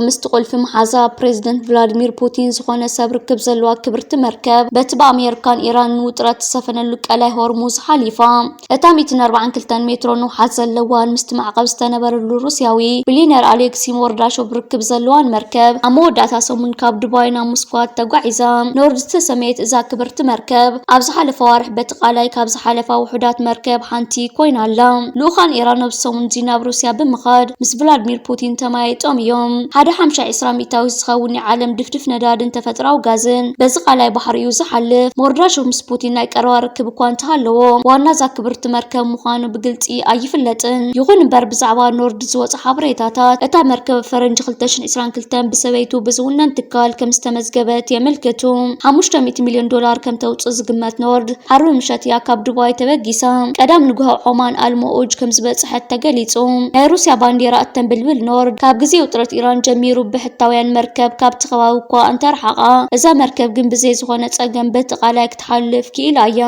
ምስቲ ቁልፊ መሓዛ ፕሬዝደንት ቭላድሚር ፑቲን ዝኾነ ሰብ ርክብ ዘለዋ ክብርቲ መርከብ፣ በቲ ብኣሜሪካን ኢራንን ውጥረት ዝሰፈነሉ ቀላይ ሆርሙዝ ሓሊፋ። እታ ሚእትን ኣርባዓን ክልተን ሜትሮ ንውሓት ዘለዋን ምስቲ ማዕቐብ ዝተነበረሉ ሩስያዊ ቢልዮነር ኣሌክሲ ሞርዳሾቭ ርክብ ዘለዋን መርከብ፣ ኣብ መወዳእታ ሰሙን ካብ ዱባይ ናብ ሞስኮ ተጓዒዛ። ኖርድ ዝተሰመየት እዛ ክብርቲ መርከብ፣ ኣብ ዝሓለፈ ዋርሕ በቲ ቃላይ ካብ ዝሓለፋ ውሑዳት መርከብ ሓንቲ ኮይና ኣላ። ልኡኻን ኢራን ኣብዚ ሰሙን እዚ ናብ ሩስያ ብምኻድ ምስ ቭላድሚር ፑቲን ተመያይጦም እዮም። ሓደ ሓምሻይ ዕስራ ሚእታዊት ዝኸውን ናይ ዓለም ድፍድፍ ነዳድን ተፈጥሮኣዊ ጋዝን በዚ ቃላይ ባሕሪ እዩ ዝሓልፍ። ሞርዳሾቭ ምስ ፑቲን ናይ ቀረባ ርክብ እኳ እንተሃለዎ፣ ዋና እዛ ክብርቲ መርከብ ምዃኑ ብግልጺ ኣይፍለጥን። ይኹን እምበር፣ ብዛዕባ ኖርድ ዝወጸ ሓበሬታታት፣ እታ መርከብ ፈረንጂ ክልተ ሽሕን ዕስራን ክልተን ብሰበይቱ ብዝውነን ትካል ከም ዝተመዝገበት የመልክቱ። ሓሙሽተ ሚእቲ ሚልዮን ዶላር ከም ተውጽእ ዝግመት ኖርድ፣ ዓርቢ ምሸት እያ ካብ ዱባይ ተበጊሳ። ቀዳም ንግሆ ዖማን ኣልሞኡጅ ከም ዝበጽሐት ተገሊጹ። ናይ ሩስያ ባንዲራ እተንብልብል ኖርድ፣ ካብ ግዜ ውጥረት ኢራን ጀሚሩ ብሕታውያን መርከብ ካብቲ ከባቢ እኳ እንተረሓቓ፣ እዛ መርከብ ግን ብዘይ ዝኾነ ጸገም በቲ ቃላይ ክትሓልፍ ክኢላ እያ።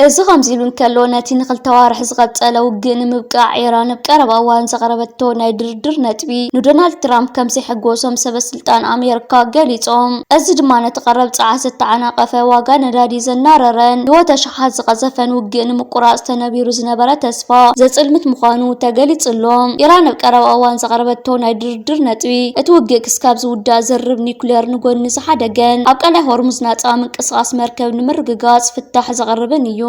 እዚ ከምዚ ኢሉ እንከሎ፣ ነቲ ንክልተ ዋርሕ ዝቐጸለ ውግእ ንምብቃዕ፣ ኢራን ኣብ ቀረባ እዋን ዘቕረበቶ ናይ ድርድር ነጥቢ ንዶናልድ ትራምፕ ከም ዘይሐጎሶም ሰበ ስልጣን ኣሜሪካ ገሊጾም። እዚ ድማ ነቲ ቀረብ ጸዓት ዝተዓናቐፈ፣ ዋጋ ነዳዲ ዘናረረን ንወት ኣሽሓት ዝቐዘፈን ውግእ ንምቁራጽ ተነቢሩ ዝነበረ ተስፋ ዘጽልምት ምዃኑ ተገሊጹ ኣሎ። ኢራን ኣብ ቀረባ እዋን ዘቕረበቶ ናይ ድርድር ነጥቢ፣ እቲ ውግእ ክስካብ ዝውዳእ ዘርብ ኒኩሌር ንጎኒ ዝሓደገን ኣብ ቀላይ ሆርሙዝ ናጻ ምንቅስቓስ መርከብ ንምርግጋጽ ፍታሕ ዘቕርብን እዩ።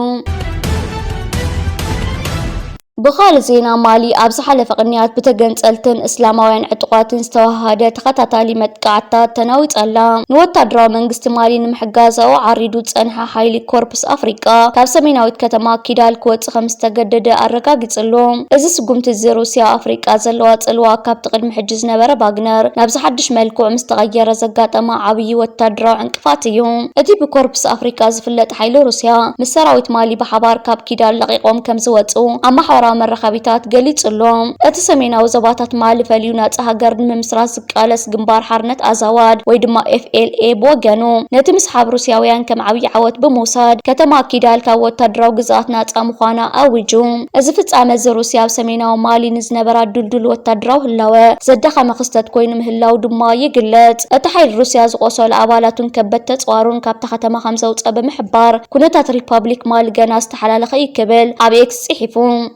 ብኻልእ ዜና፣ ማሊ ኣብ ዝሓለፈ ቅንያት ብተገንጸልትን እስላማውያን ዕጡቓትን ዝተወሃሃደ ተኸታታሊ መጥቃዕትታት ተናዊጻ ኣላ። ንወታደራዊ መንግስቲ ማሊ ንምሕጋዝ ኣብኡ ዓሪዱ ዝጸንሐ ሓይሊ ኮርፕስ ኣፍሪቃ ካብ ሰሜናዊት ከተማ ኪዳል ክወጽእ ከም ዝተገደደ ኣረጋጊጹ ኣሎ። እዚ ስጉምቲ እዚ፣ ሩስያ ኣብ ኣፍሪቃ ዘለዋ ጽልዋ ካብቲ ቅድሚ ሕጂ ዝነበረ ቫግነር ናብዚ ሓድሽ መልክዑ ምስ ተቐየረ ዘጋጠማ ዓብዪ ወታደራዊ ዕንቅፋት እዩ። እቲ ብኮርፕስ ኣፍሪቃ ዝፍለጥ ሓይሊ ሩስያ ምስ ሰራዊት ማሊ ብሓባር ካብ ኪዳል ለቒቖም ከም ዝወጹ ኣብ ማሕበራዊ መራኸቢታት ገሊጹ ኣሎ። እቲ ሰሜናዊ ዞባታት ማሊ ፈልዩ ናጻ ሃገር ንምምስራት ዝቃለስ ግንባር ሓርነት ኣዛዋድ ወይ ድማ ኤፍ ኤል ኤ ብወገኑ፣ ነቲ ምስሓብ ሩስያውያን ከም ዓብዪ ዓወት ብምውሳድ፣ ከተማ ኪዳል ካብ ወታደራዊ ግዝኣት ናጻ ምዃና ኣዊጁ። እዚ ፍጻመ እዚ፣ ሩስያ ኣብ ሰሜናዊ ማሊ ንዝነበራ ድልዱል ወታደራዊ ህላወ ዘዳኸመ ክስተት ኮይኑ ምህላው ድማ ይግለጽ። እቲ ሓይሊ፣ ሩስያ ዝቖሰሉ ኣባላቱን ከበድቲ ኣጽዋሩን ካብታ ከተማ ከም ዘውጽአ ብምሕባር፣ ኩነታት ሪፓብሊክ ማሊ ገና ዝተሓላለኸ እዩ ክብል ኣብ ኤክስ ጽሒፉ።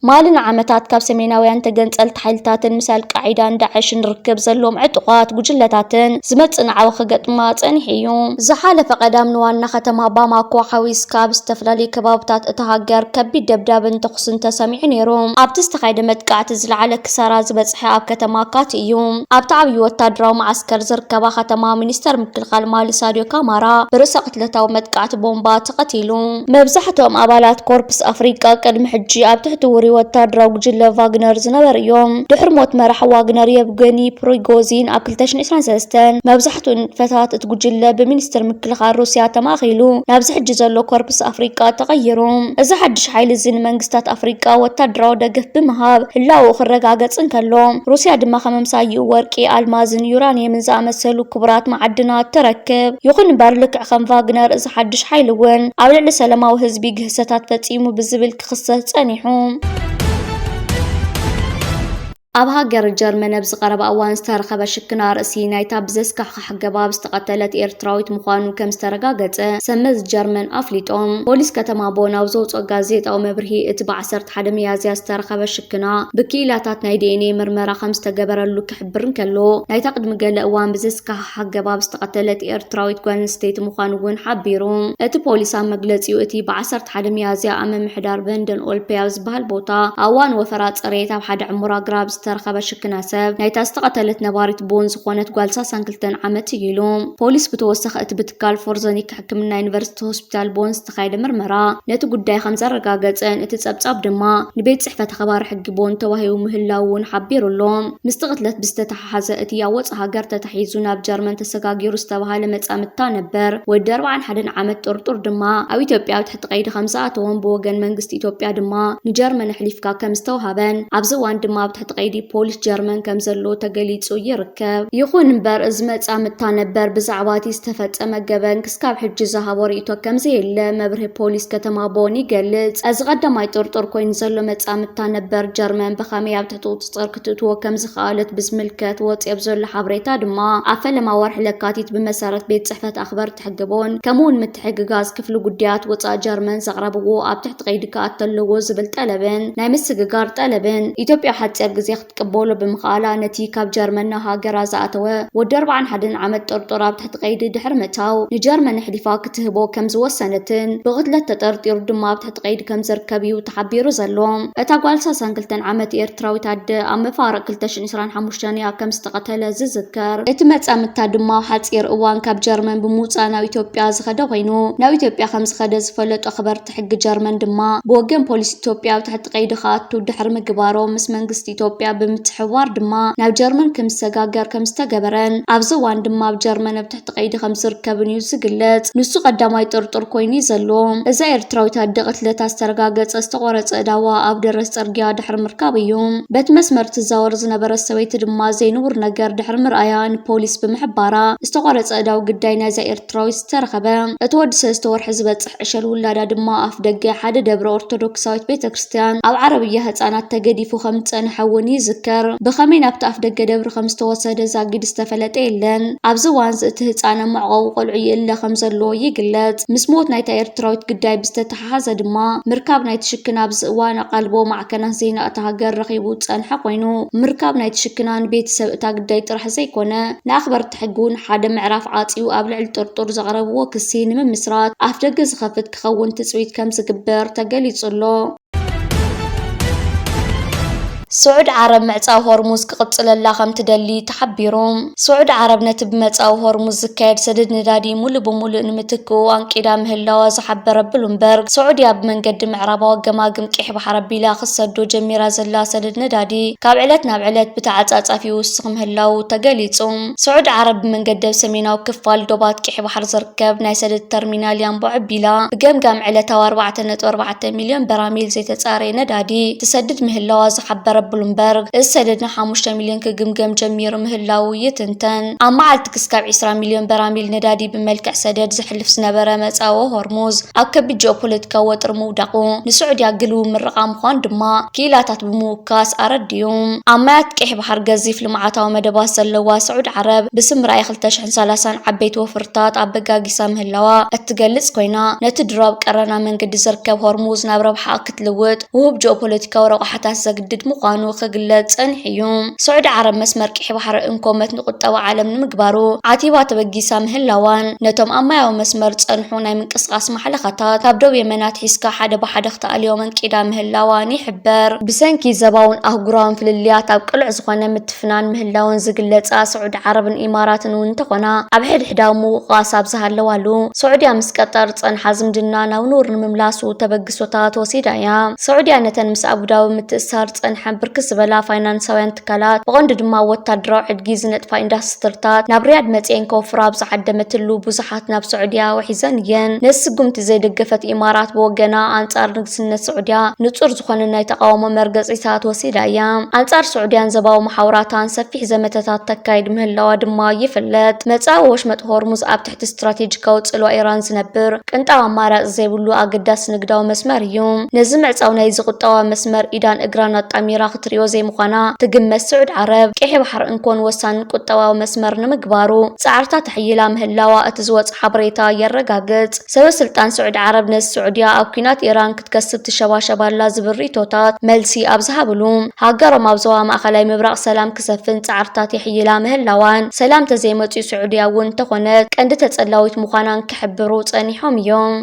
ማሊ ንዓመታት ካብ ሰሜናውያን ተገንጸልቲ ሓይልታትን ምስ ኣልቃዒዳን ዳዕሽን ርክብ ዘለዎም ዕጡቓት ጉጅለታትን ዝመጽእ ናዕቢ ክገጥማ ጸኒሑ እዩ። ዝሓለፈ ቀዳም፣ ንዋና ከተማ ባማኮ ሓዊስካ ኣብ ዝተፈላለዩ ከባብታት እታ ሃገር ከቢድ ደብዳብን ተኹስን ተሰሚዑ ነይሩ። ኣብቲ ዝተኻየደ መጥቃዕቲ፣ ዝለዓለ ክሳራ ዝበጽሐ ኣብ ከተማ ካቲ እዩ። ኣብቲ ዓብዪ ወታደራዊ መዓስከር ዝርከባ ከተማ፣ ሚኒስተር ምክልኻል ማሊ ሳድዮ ካማራ ብርእሰ ቅትለታዊ መጥቃዕቲ ቦምባ ተቐቲሉ። መብዛሕትኦም ኣባላት ኮርፕስ ኣፍሪቃ ቅድሚ ሕጂ ኣብ ትሕቲ ውሩይ ወታደራዊ ጉጅለ ቫግነር ዝነበሩ እዮም። ድሕሪ ሞት መራሒ ዋግነር የቭገኒ ፕሪጎዚን ኣብ ክልተ ሽሕን ዕስራን ሰለስተን፣ መብዛሕትኡ ንጥፈታት እቲ ጉጅለ ብሚኒስትሪ ምክልኻል ሩስያ ተማእኺሉ ናብዚ ሕጂ ዘሎ ኮርፕስ ኣፍሪቃ ተቐይሩ። እዚ ሓድሽ ሓይሊ እዚ ንመንግስታት ኣፍሪቃ ወታደራዊ ደገፍ ብምሃብ ህላወኡ ክረጋገጽ እንከሎ፣ ሩስያ ድማ ከም ኣምሳይኡ ወርቂ፣ ኣልማዝን ዩራንየምን ዝኣመሰሉ ክቡራት መዓድናት ትረክብ። ይኹን እምበር፣ ልክዕ ከም ቫግነር፣ እዚ ሓድሽ ሓይሊ እውን ኣብ ልዕሊ ሰላማዊ ህዝቢ ግህሰታት ፈጺሙ ብዝብል ክኽሰስ ጸኒሑ። ኣብ ሃገር ጀርመን ኣብዚ ቀረባ እዋን ዝተረኸበ ሽክና ርእሲ ናይታ ብዘስካሕክሕ ኣገባብ ዝተቐተለት ኤርትራዊት ምዃኑ ከም ዝተረጋገጸ ሰመዝ ጀርመን ኣፍሊጦም። ፖሊስ ከተማ ቦን ኣብ ዘውጽኦ ጋዜጣዊ መብርሂ፣ እቲ ብ ዓሰርተ ሓደ ሚያዝያ ዝተረኸበ ሽክና ብክኢላታት ናይ ዲ ኤን ኤ ምርመራ ከም ዝተገበረሉ ክሕብር እንከሎ፣ ናይታ ቅድሚ ገለ እዋን ብዘስካሕክሕ ኣገባብ ዝተቐተለት ኤርትራዊት ጓል ኣንስተይቲ ምዃኑ እውን ሓቢሩ። እቲ ፖሊስ ኣብ መግለጺኡ፣ እቲ ብ ዓሰርተ ሓደ ሚያዝያ ኣብ ምምሕዳር ቨንደን ኦልፔ ኣብ ዝበሃል ቦታ፣ ኣብ እዋን ወፈራ ጽሬት ኣብ ሓደ ዕሙር ኣግራብ ዝተረኸበ ሽክና ሰብ፣ ናይታ ዝተቐተለት ነባሪት ቦን ዝኾነት ጓል ሰላሳን ክልተን ዓመት እዩ ኢሉ። ፖሊስ ብተወሳኺ፣ እቲ ብትካል ፎርዘኒክ ሕክምና ዩኒቨርሲቲ ሆስፒታል ቦን ዝተኻየደ ምርመራ ነቲ ጉዳይ ከም ዘረጋገጸን፣ እቲ ጸብጻብ ድማ ንቤት ጽሕፈት ኣኽባሪ ሕጊ ቦን ተዋሂቡ ምህላው እውን ሓቢሩ ኣሎ። ምስቲ ቅትለት ብዝተተሓሓዘ፣ እቲ ኣብ ወጻኢ ሃገር ተታሒዙ ናብ ጀርመን ተሰጋጊሩ ዝተባህለ መጻምድታ ነበር ወዲ ኣርባዓን ሓደን ዓመት ጥርጡር ድማ ኣብ ኢትዮጵያ ኣብ ትሕቲ ቀይዲ ከም ዝኣተወን ብወገን መንግስቲ ኢትዮጵያ ድማ ንጀርመን ኣሕሊፍካ ከም ዝተውሃበን፣ ኣብዚ እዋን ድማ ኣብ ትሕቲ ቀይዲ ፖሊስ ጀርመን ከም ዘሎ ተገሊጹ ይርከብ። ይኹን እምበር፣ እዚ መጻምድታ ነበር ብዛዕባ እቲ ዝተፈጸመ ገበን ክስካብ ሕጂ ዝሃቦ ርእይቶ ከም ዘየለ መብርሂ ፖሊስ ከተማ ቦን ይገልጽ። እዚ ቀዳማይ ጥርጡር ኮይኑ ዘሎ መጻምድታ ነበር ጀርመን ብኸመይ ኣብ ትሕቲ ቁጽጽር ክትእትዎ ከም ዝኸኣለት ብዝምልከት ወጺኦ ኣብ ዘሎ ሓበሬታ ድማ፣ ኣብ ፈለማ ወርሒ ለካቲት ብመሰረት ቤት ጽሕፈት ኣኽበርቲ ሕጊ ቦን፣ ከምኡውን ምትሕግጋዝ ክፍሊ ጉዳያት ወጻኢ ጀርመን ዘቕረብዎ ኣብ ትሕቲ ቀይዲ ክኣቱ ኣለዎ ዝብል ጠለብን ናይ ምስግጋር ጠለብን ኢትዮጵያ ሓጺር ግዜ ክትቅበሎ ብምኽኣላ፣ ነቲ ካብ ጀርመን ናብ ሃገራ ዝኣተወ ወዲ ኣርባዓን ሓደን ዓመት ጥርጡር ኣብ ትሕቲ ቀይዲ ድሕሪ ምእታው፣ ንጀርመን ኣሕሊፋ ክትህቦ ከም ዝወሰነትን ብቕትለት ተጠርጢሩ ድማ ኣብ ትሕቲ ቀይዲ ከም ዝርከብ እዩ ተሓቢሩ ዘሎ። እታ ጓል ሰላሳን ክልተን ዓመት ኤርትራዊት ኣደ ኣብ መፋርቕ ክልተ ሽሕን ዕስራን ሓሙሽተን እያ ከም ዝተቐተለ ዝዝከር። እቲ መጻምድታ ድማ ኣብ ሓጺር እዋን ካብ ጀርመን ብምውጻእ ናብ ኢትዮጵያ ዝኸደ ኮይኑ፣ ናብ ኢትዮጵያ ከም ዝኸደ ዝፈለጡ ኣኽበርቲ ሕጊ ጀርመን ድማ፣ ብወገን ፖሊስ ኢትዮጵያ ኣብ ትሕቲ ቀይዲ ክኣቱ ድሕሪ ምግባሮም፣ ምስ መንግስቲ ኢትዮጵያ ብምትሕብባር ድማ ናብ ጀርመን ከም ዝሰጋገር ከም ዝተገበረን፣ ኣብዚ እዋን ድማ ኣብ ጀርመን ኣብ ትሕቲ ቀይዲ ከም ዝርከብን እዩ ዝግለጽ። ንሱ ቀዳማይ ጥርጡር ኮይኑ እዩ ዘሎ። እዛ ኤርትራዊት ኣደ ቅትለታ ዝተረጋገጸ ዝተቖረጸ እዳዋ ኣብ ደረስ ጽርግያ ድሕሪ ምርካብ እዩ። በቲ መስመር ትዛወር ዝነበረት ሰበይቲ ድማ ዘይንቡር ነገር ድሕሪ ምርኣያ ንፖሊስ ብምሕባራ፣ ዝተቖረጸ እዳው ግዳይ ናይዛ ኤርትራዊት ዝተረኸበ። እቲ ወዲ ሰለስተ ወርሒ ዝበጽሕ ዕሸል ውላዳ ድማ ኣፍ ደገ ሓደ ደብረ ኦርቶዶክሳዊት ቤተ ክርስቲያን ኣብ ዓረብያ ህጻናት ተገዲፉ ከም ዝጸንሐ እውን ይዝከር። ብኸመይ ናብቲ ኣፍ ደገ ደብሪ ከም ዝተወሰደ ዛጊድ ዝተፈለጠ የለን። ኣብዚ እዋን እዚ እቲ ህጻን ኣብ መዕቆቢ ቆልዑ ይእለ ከም ዘሎ ይግለጽ። ምስ ሞት ናይታ ኤርትራዊት ግዳይ ብዝተተሓሓዘ ድማ፣ ምርካብ ናይቲ ሽክና ኣብዚ እዋን ኣቓልቦ ማዕከናት ዜና እታ ሃገር ረኺቡ ዝጸንሐ ኮይኑ፣ ምርካብ ናይቲ ሽክና ንቤተሰብ እታ ግዳይ ጥራሕ ዘይኮነ፣ ንኣኽበርቲ ሕጊ እውን ሓደ ምዕራፍ ዓጽዩ ኣብ ልዕሊ ጥርጡር ዘቕረብዎ ክሲ ንምምስራት ኣፍ ደገ ዝኸፍት ክኸውን ትጽቢት ከም ዝግበር ተገሊጹ ኣሎ። ስዑድ ዓረብ ምዕጻው ሆርሙዝ ክቕጽለላ ከም ትደሊ ተሓቢሩ። ስዑድ ዓረብ ነቲ ብመጻዊ ሆርሙዝ ዝካየድ ሰደድ ነዳዲ ሙሉእ ብሙሉእ ንምትክኡ ኣንቂዳ ምህላዋ ዝሓበረ ብሉምበርግ፣ ስዑድያ ብመንገዲ ምዕራባዊ ገማግም ቀይሕ ባሕሪ ኣቢላ ክትሰዶ ጀሚራ ዘላ ሰደድ ነዳዲ ካብ ዕለት ናብ ዕለት ብተዓጻጻፊ ይውስኽ ምህላዉ ተገሊጹ። ስዑድ ዓረብ ብመንገዲ ኣብ ሰሜናዊ ክፋል ዶባት ቀይሕ ባሕሪ ዝርከብ ናይ ሰደድ ተርሚናል ያምቦ ኣቢላ ብገምጋም ዕለታዊ ኣርባዕተ ነጥቢ ኣርባዕተ ሚልዮን በራሚል ዘይተጻረየ ነዳዲ ትሰድድ ምህላዋ ዝሓበረ ብሉምበርግ፣ እዚ ሰደድ ንሓሙሽተ ሚልዮን ክግምገም ጀሚሩ ምህላዉ ይትንተን። ኣብ መዓልቲ ክስካብ ዕስራ ሚልዮን በራሚል ነዳዲ ብመልክዕ ሰደድ ዘሕልፍ ዝነበረ መጻወ ሆርሙዝ፣ ኣብ ከቢድ ጂኦፖለቲካዊ ወጥሪ ምውዳቑ፣ ንስዑድያ ግልዊ ምርቓ ምዃኑ ድማ ክኢላታት ብምውካስ ኣረዲኡ። ኣብ ማያት ቀይሕ ባሕሪ ገዚፍ ልምዓታዊ መደባት ዘለዋ ስዑድ ዓረብ፣ ብስም ራእይ ክልተ ሽሕን ሰላሳን ዓበይቲ ወፍርታት ኣበጋጊሳ ምህላዋ እትገልጽ ኮይና፣ ነቲ ድሮ ኣብ ቀረና መንገዲ ዝርከብ ሆርሙዝ ናብ ረብሓ ክትልውጥ፣ ውሁብ ጂኦፖለቲካዊ ረቑሓታት ዘግድድ ምዃኑ ክግለጽ ጸኒሑ እዩ። ስዑዲ ዓረብ መስመር ቀይሕ ባሕሪ እንኮ መትኒ ቁጠባ ዓለም ንምግባሩ ዓቲባ ተበጊሳ ምህላዋን፣ ነቶም ኣብ ማያዊ መስመር ዝጸንሑ ናይ ምንቅስቓስ ማሕለኻታት ካብ ደቡብ የመን ኣትሒዝካ ሓደ ብሓደ ክትኣልዮም ኣንቂዳ ምህላዋን ይሕበር። ብሰንኪ ዘባውን ኣህጉራውን ፍልልያት ኣብ ቅሉዕ ዝኾነ ምትፍናን ምህላውን ዝግለጻ ስዑዲ ዓረብን ኢማራትን እውን እንተኾና፣ ኣብ ሕድሕዳዊ ምውቕቓስ ኣብ ዝሃለዋሉ፣ ስዑድያ ምስ ቀጠር ዝጸንሓ ዝምድና ናብ ንቡር ንምምላሱ ተበግሶታት ወሲዳ እያ። ስዑድያ ነተን ምስ ኣቡዳቢ ምትእስሳር ዝጸንሐን ብርክት ዝበላ ፋይናንሳውያን ትካላት፣ ብቐንዱ ድማ ወታደራዊ ዕድጊ ዝነጥፋ ኢንዳስትሪታት፣ ናብ ሪያድ መጺኤን ከወፍራ ኣብ ዝዓደመትሉ፣ ብዙሓት ናብ ስዑድያ ውሒዘን እየን። ነዚ ስጉምቲ ዘይደገፈት ኢማራት ብወገና፣ ኣንጻር ንግስነት ስዑድያ ንጹር ዝኾነ ናይ ተቓውሞ መርገጺታት ወሲዳ እያ። ኣንጻር ስዑድያን ዘባዊ መሓውራታን ሰፊሕ ዘመተታት ተካይድ ምህላዋ ድማ ይፍለጥ። መጻኢ ወሽመጥ ሆርሙዝ ኣብ ትሕቲ ስትራቴጂካዊ ጽልዋ ኢራን ዝነብር ቅንጣብ ኣማራጺ ዘይብሉ ኣገዳሲ ንግዳዊ መስመር እዩ። ነዚ ምዕጻው ናይዚ ቁጠባዊ መስመር ኢዳን እግራን ኣጣሚራ ክትሪኦ ዘይምዃና ትግመት ስዑድ ዓረብ፣ ቀይሕ ባሕሪ እንኮን ወሳኒ ቁጠባዊ መስመር ንምግባሩ ጻዕርታት ኣሕይላ ምህላዋ እቲ ዝወጽእ ሓበሬታ የረጋግጽ። ሰበ ስልጣን ስዑድ ዓረብ ነዚ ስዑድያ ኣብ ኲናት ኢራን ክትከስብ ትሸባሸብ ኣላ ዝብል ርእይቶታት መልሲ ኣብ ዝሃብሉ፣ ሃገሮም ኣብ ዞባ ማእኸላይ ምብራቕ ሰላም ክሰፍን ጻዕርታት የሕይላ ምህላዋን፣ ሰላም ተዘይመጽኡ ስዑድያ እውን እንተኾነት ቀንዲ ተጸላዊት ምዃናን ክሕብሩ ጸኒሖም እዮም።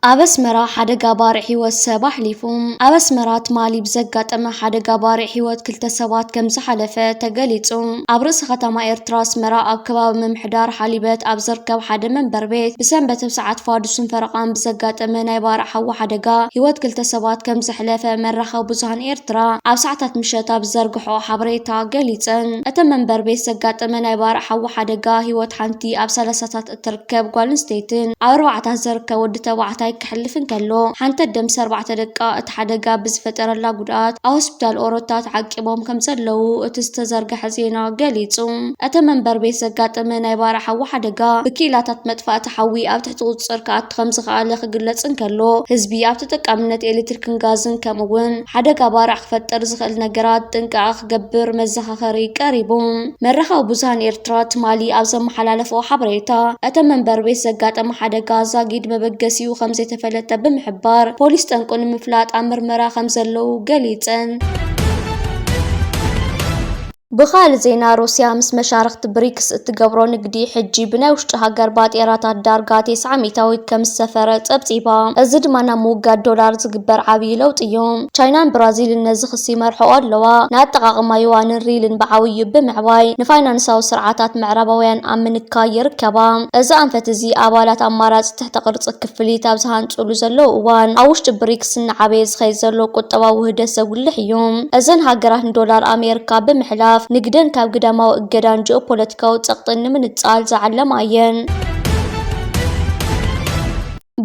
ኣብ ኣስመራ ሓደጋ ባርዕ ህይወት ሰብ ኣሕሊፉ። ኣብ ኣስመራ ትማሊ ብዘጋጠመ ሓደጋ ባርዕ ህይወት ክልተ ሰባት ከም ዝሓለፈ ተገሊጹ። ኣብ ርእሲ ከተማ ኤርትራ ኣስመራ ኣብ ከባቢ ምምሕዳር ሓሊበት ኣብ ዝርከብ ሓደ መንበሪ ቤት ብሰንበት ኣብ ሰዓት ፋዱስን ፈረቓን ብዘጋጠመ ናይ ባርዕ ሓዊ ሓደጋ ህይወት ክልተ ሰባት ከም ዘሕለፈ መራኸቢ ብዙሃን ኤርትራ ኣብ ሰዓታት ምሸት ኣብ ዝዘርግሖ ሓበሬታ ገሊጸን። እቲ መንበሪ ቤት ዘጋጠመ ናይ ባርዕ ሓዊ ሓደጋ ህይወት ሓንቲ ኣብ ሰላሳታት እትርከብ ጓል ኣንስተይትን ኣብ ኣርባዓታት ዝርከብ ወዲ ተባዕታይ ክሕልፍ እንከሎ፣ ሓንቲ ኣደ ምስ ኣርባዕተ ደቃ እቲ ሓደጋ ብዝፈጠረላ ጉድኣት ኣብ ሆስፒታል ኦሮታ ተዓቂቦም ከም ዘለዉ እቲ ዝተዘርግሐ ዜና ገሊጹ። እቲ መንበር ቤት ዘጋጠመ ናይ ባርዕ ሓዊ ሓደጋ ብክኢላታት መጥፋእቲ ሓዊ ኣብ ትሕቲ ቁጽጽር ክኣቱ ከም ዝኸኣለ ክግለጽ እንከሎ፣ ህዝቢ ኣብ ተጠቃምነት ኤሌክትሪክን ጋዝን ከምኡ እውን ሓደጋ ባርዕ ክፈጥር ዝኽእል ነገራት ጥንቃቐ ክገብር መዘኻኸሪ ቀሪቡ። መራኸቢ ብዙሃን ኤርትራ ትማሊ ኣብ ዘመሓላለፈኦ ሓበሬታ፣ እቲ መንበር ቤት ዘጋጠመ ሓደጋ ዛጊድ መበገሲኡ ከም ዘይተፈለጠ ብምሕባር፣ ፖሊስ ጠንቁ ንምፍላጥ ኣብ ምርመራ ከም ዘለዉ ገሊጸን። ብኻልእ ዜና፣ ሩስያ ምስ መሻርኽቲ ብሪክስ እትገብሮ ንግዲ ሕጂ ብናይ ውሽጢ ሃገር ባጤራታት ዳርጋ ተስዓ ሚእታዊት ከም ዝሰፈረ ጸብጺባ። እዚ ድማ ናብ ምውጋድ ዶላር ዝግበር ዓብዪ ለውጢ እዩ። ቻይናን ብራዚልን ነዚ ክሲ ይመርሕኦ ኣለዋ። ንኣጠቓቕማ ዩዋንን ሪልን ብዓብዩ ብምዕባይ፣ ንፋይናንሳዊ ስርዓታት ምዕራባውያን ኣብ ምንካይ ይርከባ። እዚ ኣንፈት እዚ፣ ኣባላት ኣማራጺ ትሕተ ቅርጺ ክፍሊት ኣብ ዝሃንጹሉ ዘለዉ እዋን፣ ኣብ ውሽጢ ብሪክስ እናዓበየ ዝኸይድ ዘሎ ቁጠባዊ ውህደት ዘጉልሕ እዩ። እዘን ሃገራት ንዶላር ኣሜሪካ ብምሕላፍ፣ ንግደን ካብ ግዳማዊ እገዳን ጂኦፖለቲካዊ ጸቕጥን ንምንጻል ዝዓለማ እየን።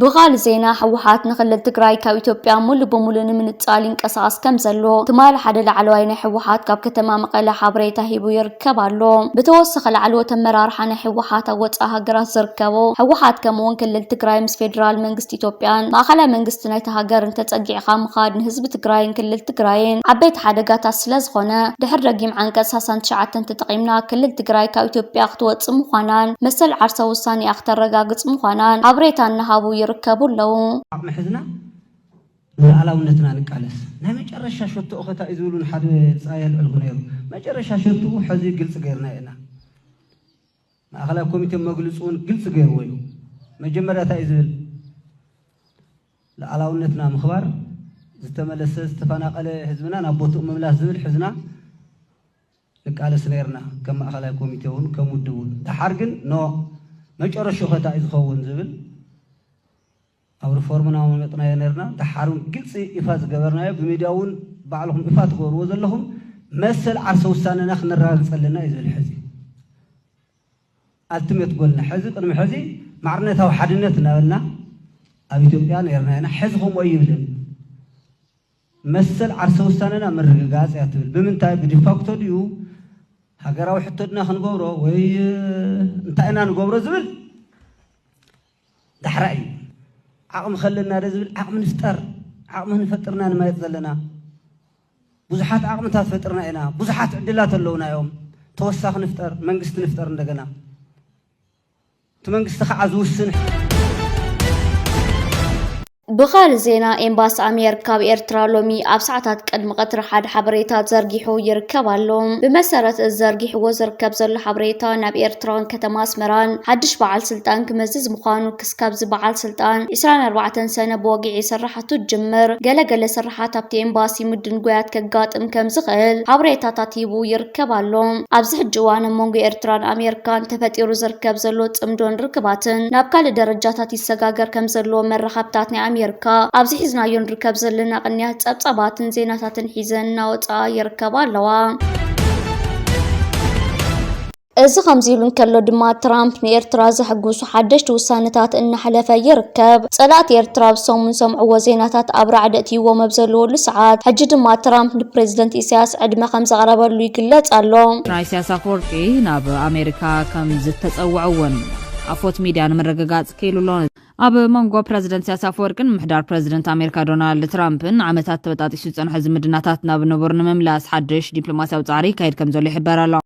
ብኻልእ ዜና፣ ህወሓት ንክልል ትግራይ ካብ ኢትዮጵያ ሙሉ ብሙሉ ንምንጻል ይንቀሳቐስ ከም ዘሎ ትማሊ ሓደ ላዕለዋይ ናይ ህወሓት ካብ ከተማ መቐለ ሓበሬታ ሂቡ ይርከብ ኣሎ። ብተወሳኺ፣ ላዕለዎት ኣመራርሓ ናይ ህወሓት ኣብ ወጻኢ ሃገራት ዝርከቡ፣ ህወሓት ከምኡ እውን ክልል ትግራይ ምስ ፌደራል መንግስቲ ኢትዮጵያን ማእኸላይ መንግስቲ ናይቲ ሃገርን ተጸጊዕኻ ምኻድ ንህዝቢ ትግራይን ክልል ትግራይን ዓበይቲ ሓደጋታት ስለ ዝኾነ፣ ድሕሪ ደጊም ዓንቀጽ ሰላሳን ትሽዓተን ተጠቒምና ክልል ትግራይ ካብ ኢትዮጵያ ክትወጽእ ምዃናን መሰል ዓርሰ ውሳኔኣ ክተረጋግጽ ምዃናን ሓበሬታ እናሃቡ ይርከቡ ኣለዉ። ዓቕሚ ሕዝና ንሉዓላውነትና ንቃለስ። ናይ መጨረሻ ሸቶኡ ኸ እንታይ እዩ ዝብሉ ንሓደ ጻይ የልዕልኩ ነይሩ። መጨረሻ ሸቶኡ ሕዚ ግልጺ ገይርና ኢና። ማእኸላይ ኮሚቴ መግልጹ እውን ግልጺ ገይርዎ እዩ። መጀመርያ እንታይ እዩ ዝብል? ሉዓላውነትና ምኽባር፣ ዝተመለሰ ዝተፈናቐለ ህዝብና ናብ ቦትኡ ምምላስ ዝብል ሕዝና ንቃለስ ነይርና፣ ከም ማእኸላይ ኮሚቴ እውን ከም ውድብ እውን። ደሓር ግን ኖ፣ መጨረሽኡ ኸ እንታይ እዩ ዝኸውን ዝብል ኣብ ሪፎርምና መመጥናዮ ነይርና። ደሓር እውን ግልፂ ይፋ ዝገበርናዮ፣ ብሚድያ እውን ባዕልኹም ይፋ ትገብርዎ ዘለኹም፣ መሰል ዓርሰ ውሳነና ክነረጋግፅ ኣለና እዩ ዝብል ሕዚ ኣልቲሜት ጎልና። ሕዚ ቅድሚ ሕዚ ማዕርነታዊ ሓድነት እናበልና ኣብ ኢትዮጵያ ነይርና ኢና። ሕዚ ከምኡ ኣይብልን። መሰል ዓርሰ ውሳነና ምርግጋፅ እያ ትብል። ብምንታይ? ብዲፋክቶ ድዩ ሃገራዊ ሕቶ ድና ክንገብሮ ወይ እንታይ ኢና ንገብሮ ዝብል ዳሕራይ እዩ። ዓቕሚ ከለና ዶ ዝብል ዓቕሚ ንፍጠር። ዓቕሚ ንፈጥርና ንማየጥ ዘለና ብዙሓት ዓቕምታት ፈጥርና ኢና። ብዙሓት ዕድላት ኣለውና እዮም። ተወሳኺ ንፍጠር፣ መንግስቲ ንፍጠር እንደገና። እቲ መንግስቲ ከዓ ዝውስን። ብኻልእ ዜና፣ ኤምባሲ ኣሜሪካ ኣብ ኤርትራ ሎሚ ኣብ ሰዓታት ቅድሚ ቀትሪ ሓደ ሓበሬታ ዘርጊሑ ይርከብ ኣሎ። ብመሰረት እዚ ዘርጊሕዎ ዝርከብ ዘሎ ሓበሬታ፣ ናብ ኤርትራን ከተማ ኣስመራን ሓድሽ በዓል ስልጣን ክመዝዝ ምዃኑ፣ ክስካብዚ በዓል ስልጣን ዕስራን ኣርባዕተን ሰነ ብወግዒ ስራሓቱ ትጅምር። ገለገለ ስራሓት ኣብቲ ኤምባሲ ምድንጓያት ከጋጥም ከም ዝኽእል ሓበሬታታት ሂቡ ይርከብ ኣሎ። ኣብዚ ሕጂ እዋን ኣብ መንጎ ኤርትራን ኣሜሪካን ተፈጢሩ ዝርከብ ዘሎ ጽምዶን ርክባትን ናብ ካልእ ደረጃታት ይሰጋገር ከም ዘሎ መራኸብታት ናይ ኣሜሪካ ኣብዚ ሒዝናዮ ንርከብ ዘለና ቅንያት ጸብጻባትን ዜናታትን ሒዘን እናወጽኣ ይርከባ ኣለዋ። እዚ ከምዚ ኢሉ እንከሎ ድማ፣ ትራምፕ ንኤርትራ ዘሐጉሱ ሓደሽቲ ውሳነታት እናሕለፈ ይርከብ። ጸላእቲ ኤርትራ ኣብ ሰሙን ሰምዕዎ ዜናታት ኣብ ራዕዲ ኣእትይዎም ኣብ ዘለወሉ ሰዓት፣ ሕጂ ድማ ትራምፕ ንፕሬዝደንት ኢሳያስ ዕድመ ከም ዘቕረበሉ ይግለጽ ኣሎ። ፕሬዝደንት ኢሳያስ ኣፈወርቂ ናብ ኣሜሪካ ከም ዝተጸውዐ እውን ኣፎት ሚድያ ንምርግጋጽ ክኢሉ ኣሎ። ኣብ መንጎ ፕሬዝደንት ኢሳያስ ኣፈወርቅን ምሕዳር ፕሬዝደንት ኣሜሪካ ዶናልድ ትራምፕን ንዓመታት ተበጣጢሱ ዝጸንሐ ዝምድናታት ናብ ንቡር ንምምላስ ሓድሽ ዲፕሎማስያዊ ጻዕሪ ይካየድ ከም ዘሎ ይሕበር ኣሎ።